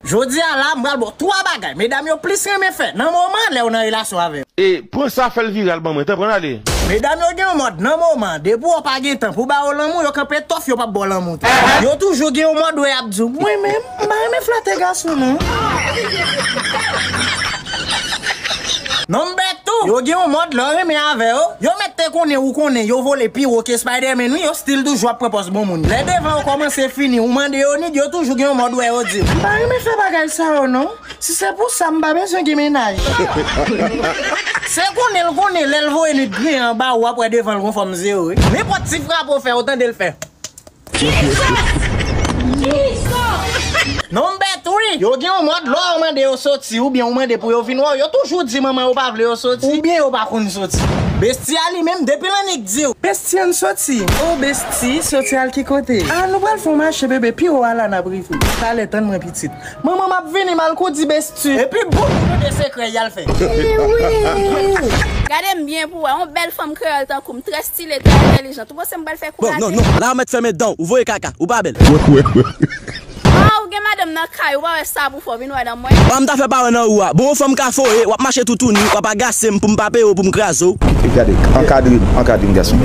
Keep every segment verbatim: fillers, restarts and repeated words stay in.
Jodi a la, m pral ba w twa bagay medam yo plis renmen fè nan moman lè w nan relasyon avè yo. E pran sa, fè l viral ban mwen, tanpri, ann ale. Medam yo gen yon mòd nan moman, depi w pa gen tan pou ba w lanmou, yo kanpe tòf, yo p ap ba w lanmou tou. Yo toujou gen yon mòd wè y ap di w, mwen menm, m pa renmen flate gason non. Nonbè tou, yo gen yon mòd lè w renmen avè yo, yo mèt te konnen ou konnen yo vole pi wo ke Spider-Man wi, yo still toujou ap pran pòz bon moun. Lè devan yo kòmanse fini, ou mande yo nid, yo toujou gen yon mòd wè yo di, m pa renmen fè bagay sa yo non. Si se pou sa, m pa bezwen gen mennaj. Se konnen l konnen lè l voye nid griyen anba ou, w ap wè devan l gon fòm zye yo wi. Nenpòt ti frape w fè, ou tande l fè. Nonbè three, yo gen yon mòd lè w mande yo soti oubyen ou mande pou yo vin wè w, yo toujou di manman yo pa vle yo soti oubyen yo pa konn soti. Besti a li menm, depi l annik di w, besti ann soti. O besti, soti al ki kote? A, nou pral fè yon mache bebe, pi wo a la n ap rive. Talè, tann mwen pitit. Manman m ap vini, m al koudi besti. Epi boum, ou tande sekrè y al fè. Gade m byen pou w wè, yon bèl fanm kreyòl tankou m, trè stile, trè entèlijan. Ou panse m pral fè kou late? Bon, non, non, la w mèt fèmen dan w, ou voye kaka, ou pa bèl. Ah, ou gen madanm nan kay, ou pa wè sa pou fè w vin wè nan mwen? Ah, m ta fè pa wè nan ou a. Bon, yon fanm ka foye, w ap mache toutouni, w ap agase m pou m pa peye w, pou m kraze w. E gade, ankadre m, ankadre m, gason.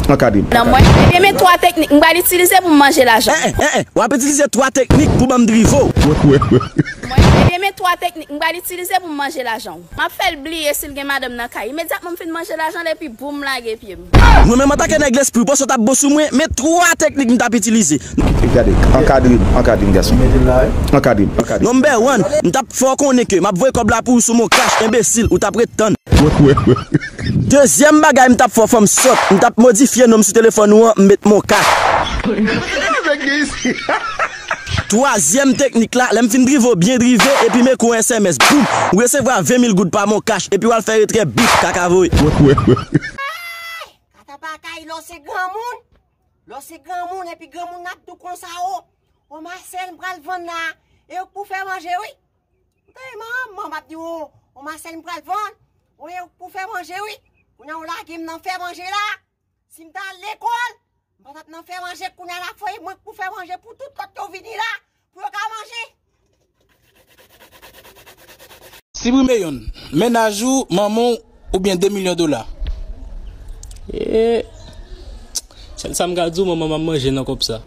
Ankadre m. Nan mwen? Ebyen, men twa teknik m pral itilize pou m manje lajan. Eh, eh, eh, eh, w ap itilize twa teknik pou ban m drive w. Mwen, ebyen, men twa teknik m pral itilize pou m manje lajan w. M ap fè l bliye si l gen madanm nan kay. Imedyatman m fin manje lajan l epi boum, m lage pye m. Mwen menm antanke nèg lespri, w panse w t ap bon sou mwen, men twa teknik m t ap itilize. E gade, ankadre m, ankadre m, gason. Ankadre m, ankadre m. Number one, m t ap fè w konnen ke m ap voye kòb la pou ou sou Moncash, enbesil, ou t ap ret tann. Dezyèm bagay m t ap fè w, fanm sòt, m t ap modifye non m sou telefòn ou an, m met Moncash. Twazyèm teknik la, lè m fin drive w byen drive, epi m ekri w S M S, boum, ou resevwa ven mil goud pa Moncash, epi w al fè retrè, bip, kaka voye. Kata pa kay lè w se granmoun, lè w se granmoun, epi granmoun ap di w konsa, o, o Marcel m pral vann la, e ou k pou fè manje wi. Ou tande manman m ap di w, o Marcel m pral vann, o e ou k pou fè manje wi. Kounye a ou lage m nan fè manje la. Si m ta al lekòl, m pa t ap nan fè manje, kounye a la fò e mwen k pou fè manje pou tout lòt yo vini la, pou yo ka manje. Siprime yonn, mennaj ou, manman w, oubyen de milyon dola. E, sèl sa m ka di w, manman m ap manje nan kòb sa.